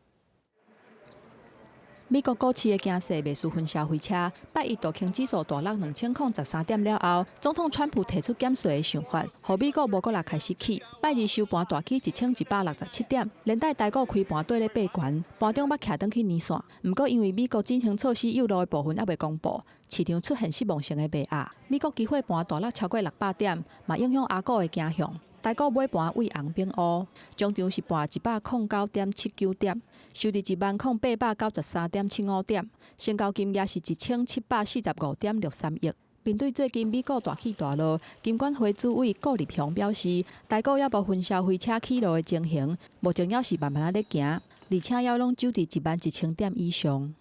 美國股市的走勢袂輸分銷貨車，拜一道瓊指數大落2013點了後，總統川普提出減稅的想法，予美股無閣力開始起。拜二收盤大起1167點，連帶台股開盤綴咧爬懸，盤中捌徛轉去年線。毋過因為美國振興措施誘路的部分猶未公布，市場出現失望性的賣壓。美國期貨盤大落超過600點，嘛影響亞股的走向。台股尾盤為紅變烏，終場是跋109.79點，收佇10,893.75點，成交金額是1745.63億。面對最近美股大起大落，金管會主委顧立雄表示，台股猶無分銷貨車起落的情形，目前猶是慢慢仔咧行，而且猶攏守佇11,000點以上。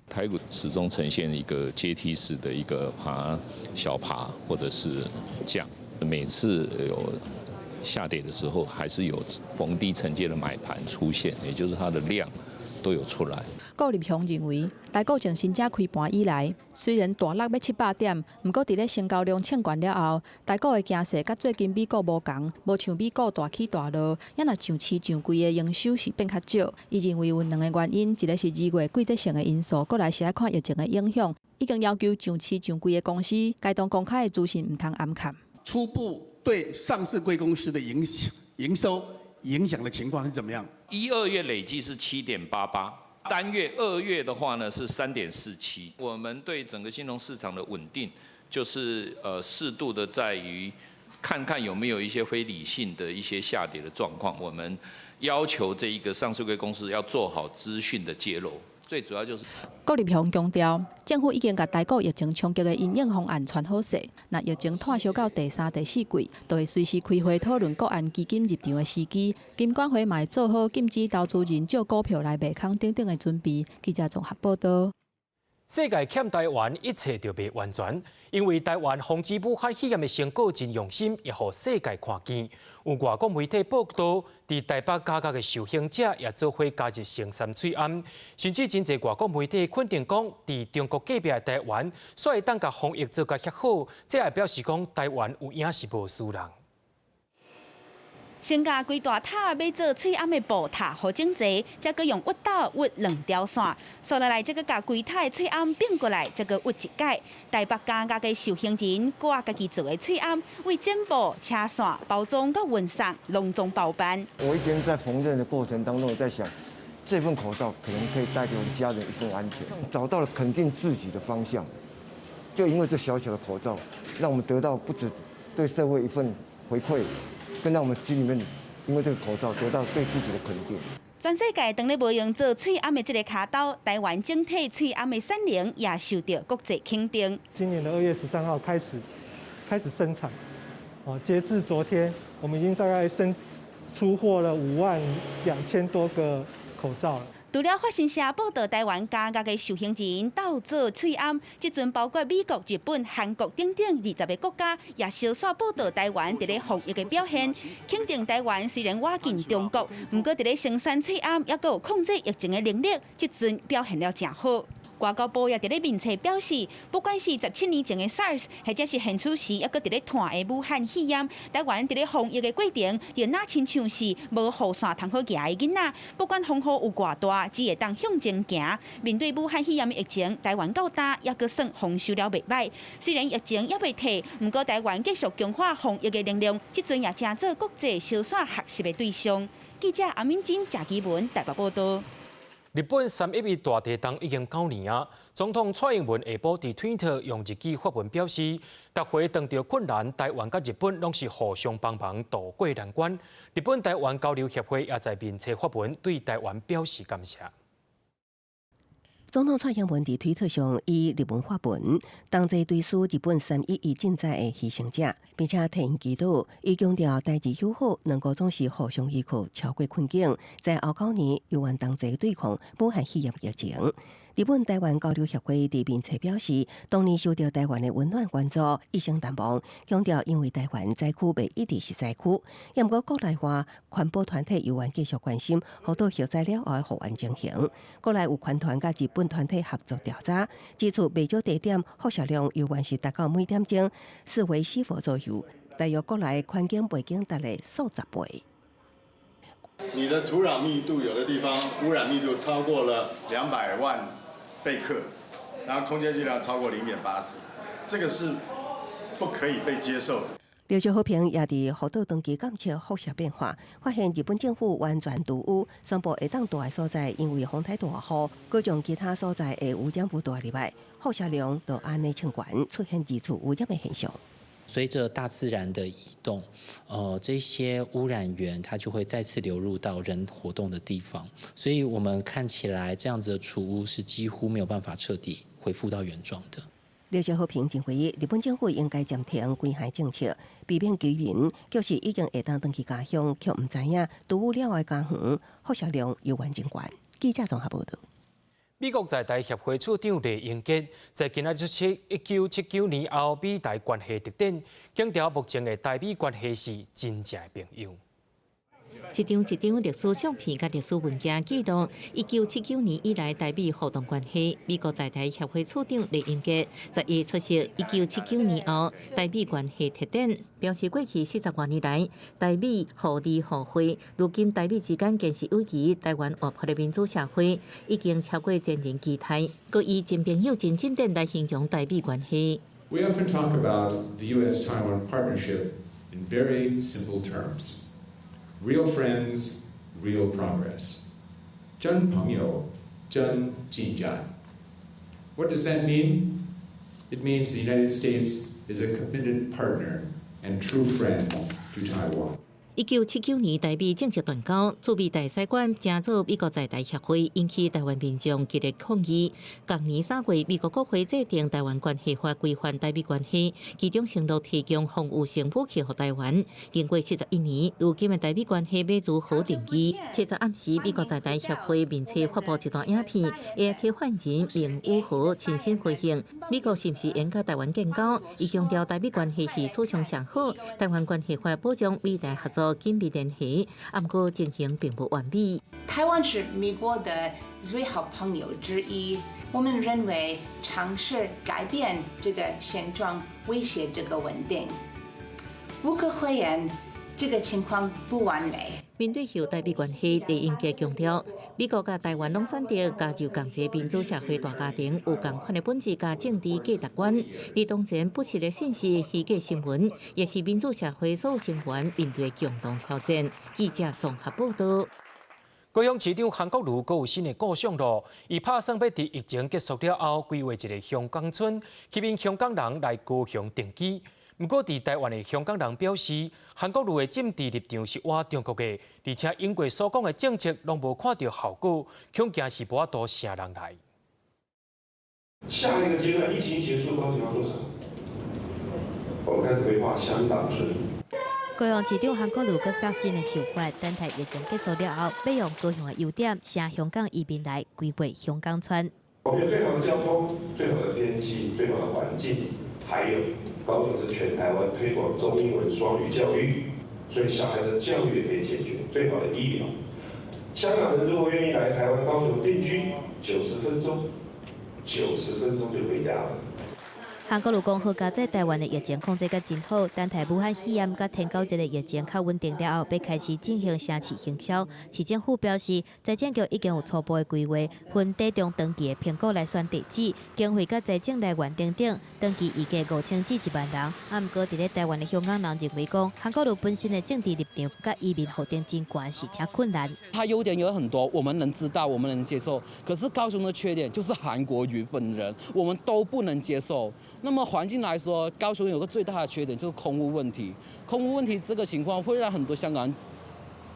台股始終呈現一個階梯式的一個爬小爬或者是降，每次有下跌的時候，還是有逢低承接的買盤出現，也就是它的量都有出來。顧立雄認為，台股從新正開盤以來，雖然大落欲700點，毋過佇咧成交量衝懸了後，台股的走勢佮最近美股無仝，無像美股大起大落，猶若上市上櫃的營收是變較少。伊認為有兩个原因，一个是2月季節性的因素，閣來是愛看疫情的影響。已經要求上市上櫃的公司，該當公開的資訊毋通掩藏。初步對上市櫃公司的影響、營收影響的情況是怎麼樣？一二月累計是7.88，單月2月的話呢是3.47。我們對整個金融市場的穩定，就是適度的在於看看有沒有一些非理性的一些下跌的狀況。我們要求這一個上市櫃公司要做好資訊的揭露。最主要就是。顧立雄強調，政府已經共台股疫情衝擊的因應方案傳好勢，若疫情拖燒到第三、第四季，就會隨時開會討論國安基金入場的時機。金管會嘛會做好禁止投資人借股票來賣空等等的準備。記者綜合報導。世界欠台灣一切就袂完全，因為台灣防止武漢肺炎的成果真用心，也予世界看見。有外國媒體報導，佇台北加工的受刑者也做伙加入生產喙罨，甚至真濟外國媒體肯定講，佇中國隔壁的台灣，煞會當共防疫做甲遐好，這也表示講台灣有影是無輸人。先共規大塔欲做喙罨的布疊予整齊，才閣用熨斗熨兩條線。紲落來，才閣共規塔的喙罨反過來，才閣熨一擺。台北監獄的受刑人掛家己做的喙罨，為剪布、車線、包裝佮運送，攏總包辦。我一邊在縫紉的過程當中，我在想，這份口罩可能可以帶給我們家人一份安全，找到了肯定自己的方向。就因為這小小的口罩，讓我們得到不止對社會一份回饋。更讓我們心裡面，因為這個口罩得到對自己的肯定。全世界當咧無閒做喙罨的這个跤頭，台灣整體喙罨的產能也受到國際肯定。今年的2月13號開始生產，哦，截至昨天，我們已經大概生出貨了5萬2千多個口罩了。除了法新社報導台灣監獄的受刑人鬥做喙罨，這陣包括美國、日本、韓國等等20個國家，也相紲報導台灣佇咧防疫的表現，肯定台灣雖然倚近中國，毋過佇咧生產喙罨，猶閣有控制疫情的能力，這陣表現了誠好。外交部也佇咧面冊表示，不管是17年前的 SARS，或者是現此時猶閣佇咧湠的武漢肺炎，台灣佇咧防疫的過程，就若親像是無雨傘通好行的囡仔，不管風雨有偌大，只會當向前行。面對武漢肺炎的疫情，台灣到今猶閣算防守了袂䆀。雖然疫情猶未退，毋過台灣繼續強化防疫的能力，這陣也成做國際相紲學習的對象。記者阿敏珍、謝基文台北報導。日本3.11大地震已經9年啊！總統蔡英文下晡佇推特用日語發文表示，逐回當著困難，台灣佮日本攏是互相幫忙渡過難關。日本台灣交流協會也在面冊發文，對台灣表示感謝。總統蔡英文佇推特上以日文發文，同齊追思日本3.11震災的犧牲者，並且替𪜶祈禱，伊強調台日友好兩國總是互相依靠，超過困境，在後9年猶原同齊對抗武漢肺炎疫情。日本台灣交流協會佇面冊表示，當年受著台灣的溫暖關注，一生難忘。強調因為台灣災區袂一直是災區，毋過國內外環保團體猶原繼續關心福島核災了後的復原情形。國內有環團佮日本團體合作調查，指出袂少地點輻射量猶原是達到每點鐘4微西弗左右，大約國內環境背景值的數十倍。你的土壤密度有的地方污染密度超過了200萬貝克，然後空間劑量超過0.84，這個是不可以被接受的。劉少和平也佇福島長期監測輻射變化，發現日本政府完全除污，宣布會當蹛的所在因為風颱大雨，閣將其他所在的污染物帶入來，輻射量就按呢衝懸，出現二次污染的現象。隨着大自然的移動，這些污染源它就會再次流入到人活動的地方，所以我們看起來這樣子的除污是幾乎沒有辦法徹底恢復到原狀的。劉少和平認為，日本政府應該暫停歸海政策，避免居民就是已經會當轉去家鄉，卻毋知影除污了後的家園輻射量猶原真懸。記者綜合報導。美國在台協會處長酈英傑在今仔日出席1979年後美台關係特展，強調目前的台美關係是真正的朋友。一張一張歷史相片佮歷史文件記錄1979年以來台美互動關係。美國在台協會處長酈英傑11出席1979年後台美關係特展，表示過去40多年來台美互利互惠，如今台美之間堅實友誼，台灣活潑的民主社會已經超過前人期待，閣以真朋友真進展來形容台美關係。 We often talk about the U.S.-Taiwan partnership in very simple terms. Real friends, real progress. 真朋友，真進展. What does that mean? It means the United States is a committed partner and true friend to Taiwan. 1979年台美正式斷交，駐美大使館成做美國在台協會，引起台灣民眾激烈抗議。同年3月，美國國會制定《台灣關係法》規範台美關係，其中承諾提供防禦性武器予台灣。經過41年，如今的台美關係欲如何定義？7日暗時，美國在台協會面冊發布一段影片，AIT 發言人明宇豪親身回應：美國是毋是應佮台灣建交？伊強調台美關係是史上上好，台灣關係法保障美台合作緊密聯繫，毋過情形並不完美。台灣是美國的最好朋友之一，我們認為嘗試改變這個現狀，威脅這個穩定。無可諱言，這個情況不完美。面對後台美關係，酈英傑強調，美國佮台灣攏選擇加入仝一个民主社會大家庭，有仝款的本質佮政治價值觀。而當前不實的信息、虛假新聞，也是民主社會所有成員面對共同挑戰。記者綜合報導。高雄市長韓國瑜閣有新的構想囉，伊拍算欲佇疫情結束了後，規劃一个香港村，吸引香港人來高雄定居。毋過，佇台灣的香港人表示，韓國瑜的政治立場是倚中國的，而且英國所講的政策攏無看著效果，恐驚是無法度吸人來。下一個階段，疫情結束，高雄要做什麼？我們開始規劃香港村。高雄市長韓國瑜閣煞新的想法，等待疫情結束了後，欲用高雄的優點，吸香港移民來規劃香港村。我們有最好的交通、最好的天氣、最好的環境，還有高雄是全台灣推廣中英文雙語教育，所以小孩的教育也可以解決。最好的醫療，香港人如果願意來台灣高雄定居，九十分鐘，九十分鐘就回家了。韓國瑜講好佳哉台灣的疫情控制甲真好，等待武漢肺炎佮天狗節的疫情較穩定了後，欲開始進行城市行銷。市政府表示，財政局已經有初步的規劃，分短中長期的評估來選地址，經費佮財政來源等等，長期預計5000至1萬人。啊，毋過佇咧台灣的香港人認為講，韓國瑜本身的政治立場佮移民予定真懸是誠困難。他優點有很多，我們能知道，我們能接受。可是高雄的缺點就是韓國瑜本人，我們都不能接受。那麼環境來說，高雄有個最大的缺點就是空污問題。空污問題這個情況會讓很多香港人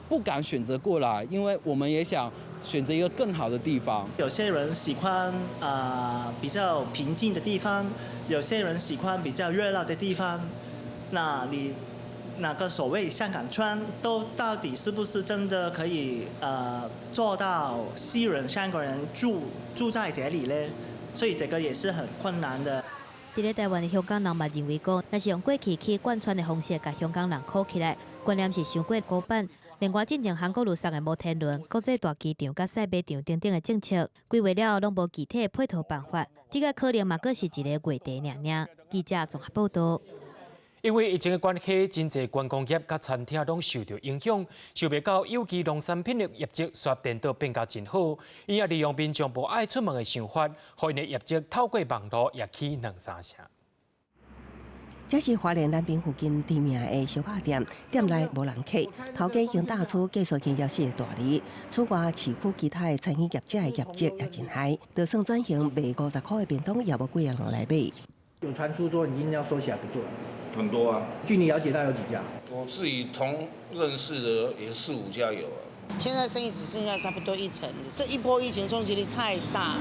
不敢選擇過來，因為我們也想選擇一個更好的地方。有些人喜歡比較平靜的地方，有些人喜歡比較熱鬧的地方。那你那個所謂香港村都到底是不是真的可以做到吸引香港人住在這裡呢？所以這個也是很困難的。佇咧台灣的香港人嘛認為講，若是用過去起貫穿的方式，共香港人箍起來，觀念是傷過古板。另外，進前韓國瑜送的摩天輪、國際大機場、佮賽馬場等等的政策，規劃了後攏無具體的配套辦法，這個可能嘛閣是一個話題爾爾。記者綜合報道。因為疫情的關係，真濟觀光業佮餐廳攏受著影響，想袂到有機農產品的業績煞顛倒變甲真好。𪜶也利用民眾無愛出門的想法，予𪜶的業績透過網路也起兩三成。這是花蓮南平附近知名的燒肉店，店內無人客，頭家已經踏出繼續營業四个大字。此外，市區其他的餐飲業者的業績也真歹，就算轉型賣50塊的便當，也無幾个人來買。有傳出說已經要收起來不做了。很多啊。據你了解，大概有幾家？我自己同認識的也是四五家有啊。現在生意只剩下差不多一成，這一波疫情衝擊力太大，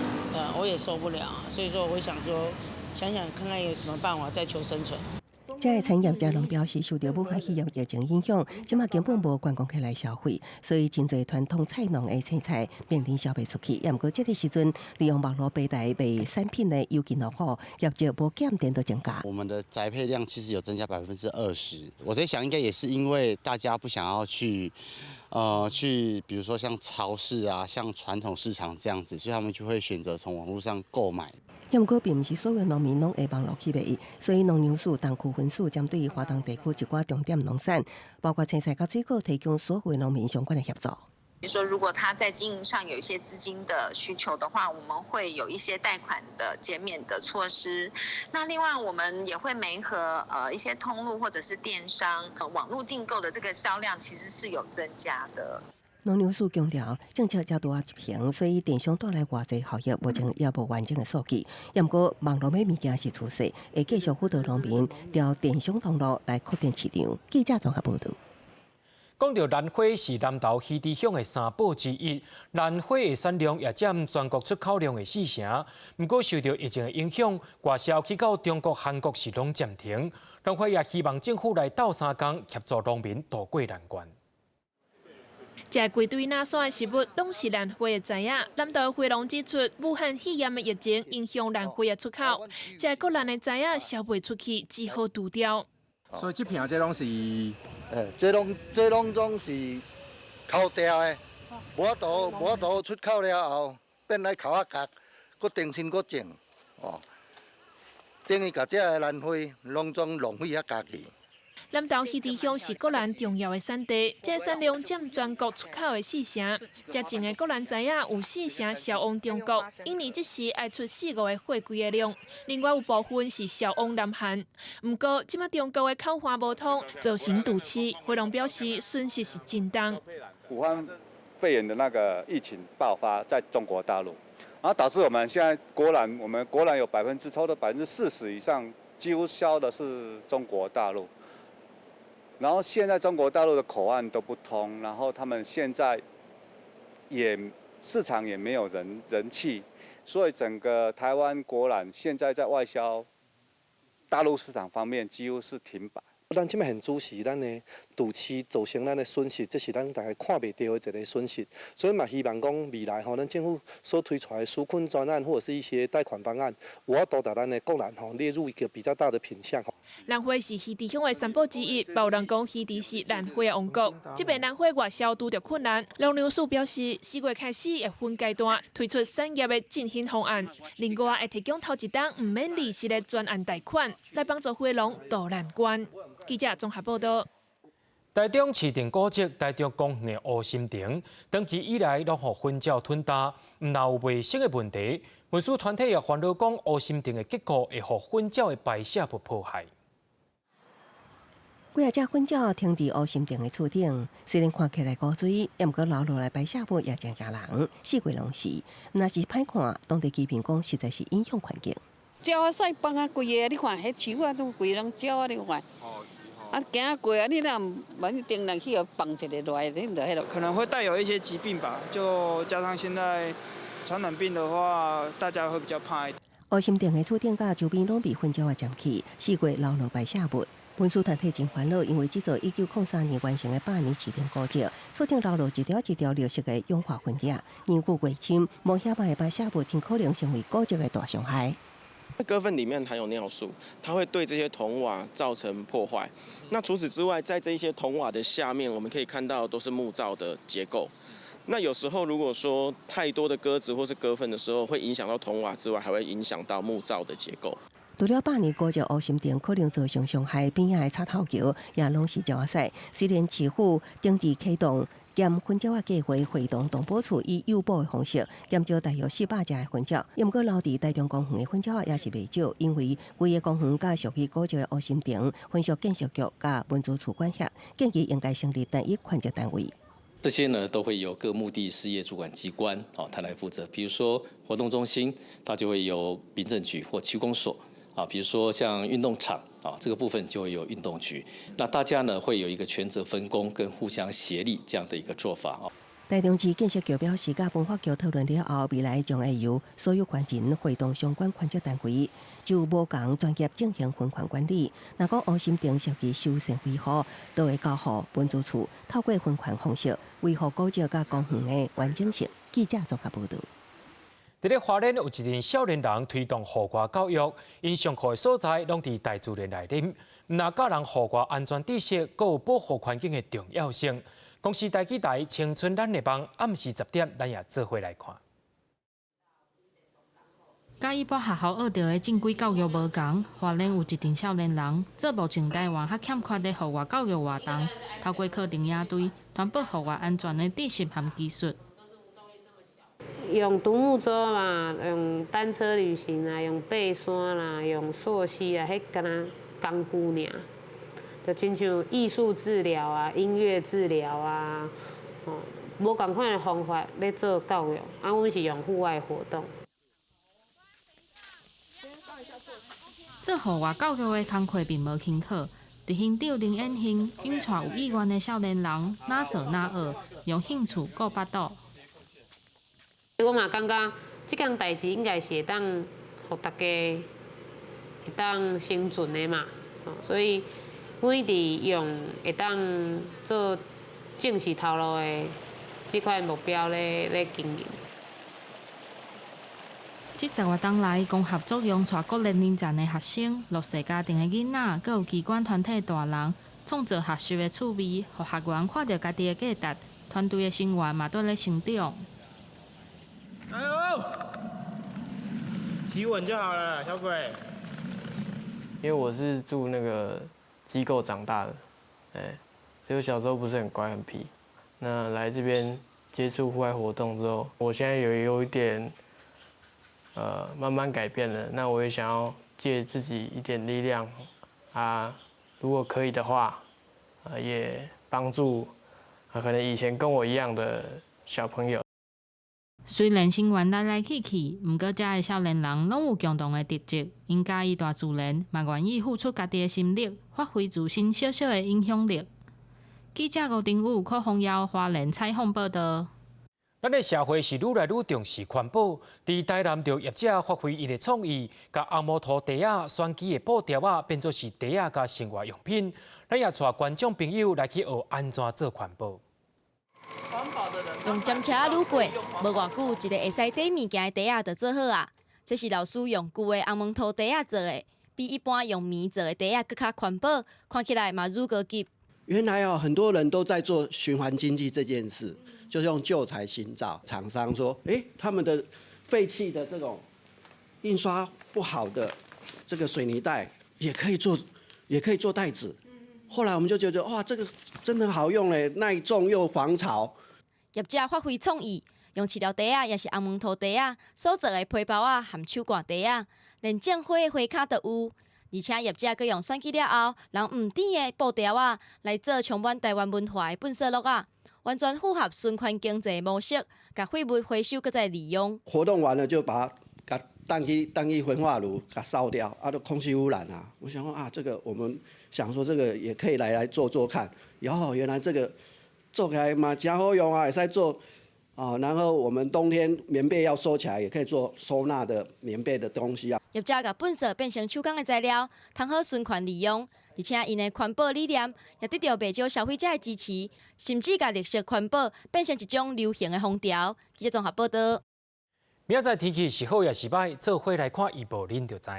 我也受不了，所以說我想說，想想看看有什麼辦法再求生存。這个餐飲業者攏表示，受著武漢肺炎疫情影響，這馬根本無觀光客來消費，所以真濟傳統菜農的青菜面臨銷袂出去。也毋過這个時陣，利用網路平台賣產品的有機農戶業績無減，顛倒增加。我們的宅配量其實有增加20%，我在想，應該也是因為大家不想要去，比如說像超市啊，像傳統市場這樣子，所以他們就會選擇從網絡上購買。毋過並毋是所有農民攏會網路去賣，所以農糧署東區分署針對華東地區一寡重點農產，包括青菜佮水果，提供所有農民相關的協助。比如說，如果他在經營上有一些資金的需求的話，我們會有一些貸款的減免的措施。那另外，我們也會媒合一些通路或者是電商，網絡訂購的這個銷量其實是有增加的。農糧署強調，政策才拄仔執行，所以電商帶來偌濟效益，目前也無完整的數據。也毋過，網路買物件是趨勢，會繼續輔導農民調電商通路來擴展市場。記者綜合報導。講著蘭花是南投魚池鄉的三寶之一，蘭花的產量也佔全國出口量的四成。毋過受著疫情的影響，外銷去到中國、韓國是攏暫停。農會也希望政府來鬥相共，協助農民渡過難關。這規堆藍色的食物，攏是蘭花的材仔。南投花農指出，武漢肺炎的疫情影響蘭花的出口，這國蘭的材仔銷袂出去，只好丟掉。所以這片這攏是，這攏總是扣掉的，無法度出口了後，變來扣仔角，閣重新閣種，哦，等於共這个蘭花攏總浪費遐家去。南投魚池鄉是國蘭重要的產地，這產量佔全國出口的四成。這種的國蘭材仔有四成銷往中國，一年這時愛出四五個貨櫃的量。另外有部分是銷往南韓。毋過，這馬中國的口岸無通，造成堵車。花農表示損失是真重。武漢肺炎的那個疫情爆發在中國大陸，然後導致我們現在國蘭，我們國蘭有差不多40%以上，幾乎銷的是中國大陸。然後現在中國大陸的口岸都不通，然後他們現在也市場也沒有人氣，所以整個台灣國蘭現在在外銷大陸市場方面幾乎是停擺。咱這馬現主是咱的堵車造成咱的損失，這是咱大家看袂著的一个損失。所以嘛，希望講未來吼，咱政府所推出來的紓困專案或者是一些貸款方案，有法度共咱的國蘭吼列入一個比較大的品項。蘭花是魚池鄉的三寶之一，有人講魚池是蘭花的王國。這邊蘭花外銷拄著困難，農糧署表示，4月開始會分階段推出產業的振興方案，另外會提供頭一筆毋免利息的專案貸款，來幫助花農渡難關。記者綜合報道。台中市定古蹟台中公園的烏心亭，長期以來攏予糞鳥吞焦，毋但有衛生的問題，文史團體也煩惱講烏心亭的結構會予糞鳥的排泄物破壞。幾仔隻糞鳥停佇烏心亭的厝頂，雖然看起來古錐，也毋過留落來排泄物也真驚人，四季攏是，毋但是歹看，當地居民講實在是影響環境。鳥仔屎放啊，規个你看，彼樹仔都規攏鳥仔，你看。啊，行過啊，你若毋頂人去予放一个落來，你就彼囉。可能會帶有一些疾病吧，就加上現在傳染病的話，大家會比較怕。烏心亭的厝頂佮周邊攏被糞鳥仔佔去，四季留落排泄物。文史團體真煩惱，因為這座1903年完成的百年市定古蹟，厝頂留落一條一條綠色的氧化痕跡，年久月深，無遐歹的排泄物真可能成為古蹟的大傷害。鴿糞裡面含有尿素，它會對這些銅瓦造成破壞。那除此之外，在這些銅瓦的下面，我們可以看到都是木造的結構。那有時候如果說太多的鴿子或是鴿糞的時候，會影響到銅瓦之外，還會影響到木造的結構。除了百年古蹟烏心亭可能造成傷害，邊仔的插頭橋也攏是鳥仔屎。雖然市府頂佇啟動減糞鳥仔計劃，會同動保處以誘捕的方式減少大約400隻的糞鳥，毋過留佇台中公園的糞鳥仔也是袂少，因為規个公園佮屬於古蹟的烏心亭，分屬建設局佮文資處管轄，建議應該成立單一權責單位。這些呢都會由各目的事業主管機關哦，他來負責。比如說活動中心，它就會由民政局或區公所。啊，比如說像運動場啊，這個部分就會有運動局。那大家呢會有一個權責分工跟互相協力這樣的一個做法哦。台中市建設局表示，佮文化局討論了後，未來將會由所有權人會同相關權責單位，就無仝專業進行分權管理。若講烏心亭設計修繕維護，都會交予文資處透過分權方式維護古蹟佮公園的完整性。記者綜合報導。佇咧花蓮有一群少年人推動戶外教育，𪜶上課的所在攏佇大自然內面，毋但教人戶外安全知識，閣有保護環境的重要性。公視台語台青春咱的夢，暗時10點，咱也做伙來看。佮一般學校學著的正規教育無仝，花蓮有一群少年人做目前台灣較欠缺的戶外教育活動，透過課程營隊傳播戶外安全的知識和技術。用獨木舟嘛，用單車旅行啊，用爬山啦，用溯溪啊，彼敢若工具爾，就親像藝術治療啊、音樂治療啊，哦，無仝款的方法咧做教育，啊，阮是用戶外活動。做戶外教育的工課並無輕巧，執行長林衍興引帶有意願的少年人，哪做哪學，用興趣顧腹肚。我嘛感覺這項代誌應該是會當予大家會當生存的嘛，所以阮一直用會當做正式頭路的這款目標咧經營。這十外冬來，光合作用帶各年齡層的學生、弱勢家庭的囡仔，閣有機關團體大人，創造學習的趣味，予學員看著家己的價值，團隊的成員嘛綴咧成長。加油！企穩就好了，小鬼。因為我是住那個機構長大的，所以我小時候不是很乖很皮。那來這邊接觸戶外活動之後，我現在有一點，慢慢改變了。那我也想要借自己一點力量，啊，如果可以的話，也幫助可能以前跟我一樣的小朋友。雖然成員來來去去，毋過遮的少年人攏有共同的特質，𪜶佮意大自然，嘛願意付出家己的心力，發揮自身小小的影響力。記者吳定武、柯宏耀花蓮採訪報導。咱的社會是愈來愈重視環保，佇台南著業者發揮𪜶的創意，共紅毛塗袋仔、選舉的布條仔變做是袋仔佮生活用品。咱也帶觀眾朋友來去學按怎做環保。用針車仔擼過，無偌久，一个會使綴物件的袋仔就做好矣。這是老師用舊的紅毛塗袋仔做的，比一般用棉做的袋仔閣較環保，看起來嘛愈高級。原來哦，很多人都在做循環經濟這件事，就是用舊材新造。廠商說，他們的廢棄的這種印刷不好的這個水泥袋也可以做，也可以做袋子。後來我們就覺得，哇，這個真的好用嘞，耐重又防潮。業者發揮創意，用飼料袋仔，抑是紅毛塗袋仔所做的皮包仔和手掛袋仔，連種花的花卡都有。而且業者閣用選舉了後，人毋甜的布條仔來做充滿台灣文化的糞埽橐仔，完全符合循環經濟模式，共廢物回收閣再利用。活動完了就把它當去焚化爐，共燒掉，啊，都空氣污染啊。我想說啊，這個我們想說這個也可以來做做看。然後原來這個做起來嘛誠好用啊，會使做哦。然後我們冬天棉被要收起來，也可以做收納的棉被的東西啊。業者共糞埽變成手工的材料，通好循環利用。而且𪜶的環保理念也得著袂少消費者的支持，甚至共綠色環保變成一種流行的風潮。記者綜合報導。明仔載天氣是好抑是䆀，做伙來看預報，恁就知。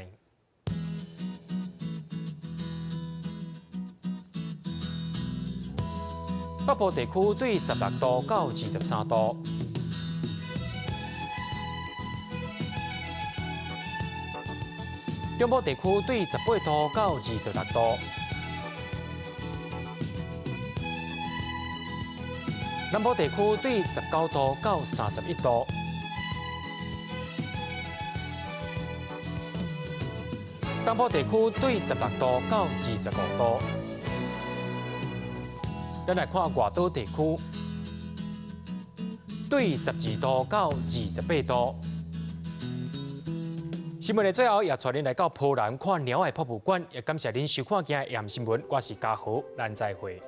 北部地區對16度到23度，中部地區對18度到26度，南部地區對19度到31度。東部地區對16度到25度。咱來看外島地區，對12度到28度。新聞的最後，也帶恁來到波蘭看貓仔的博物館。也感謝恁收看今日的新聞，我是嘉豪，咱再會。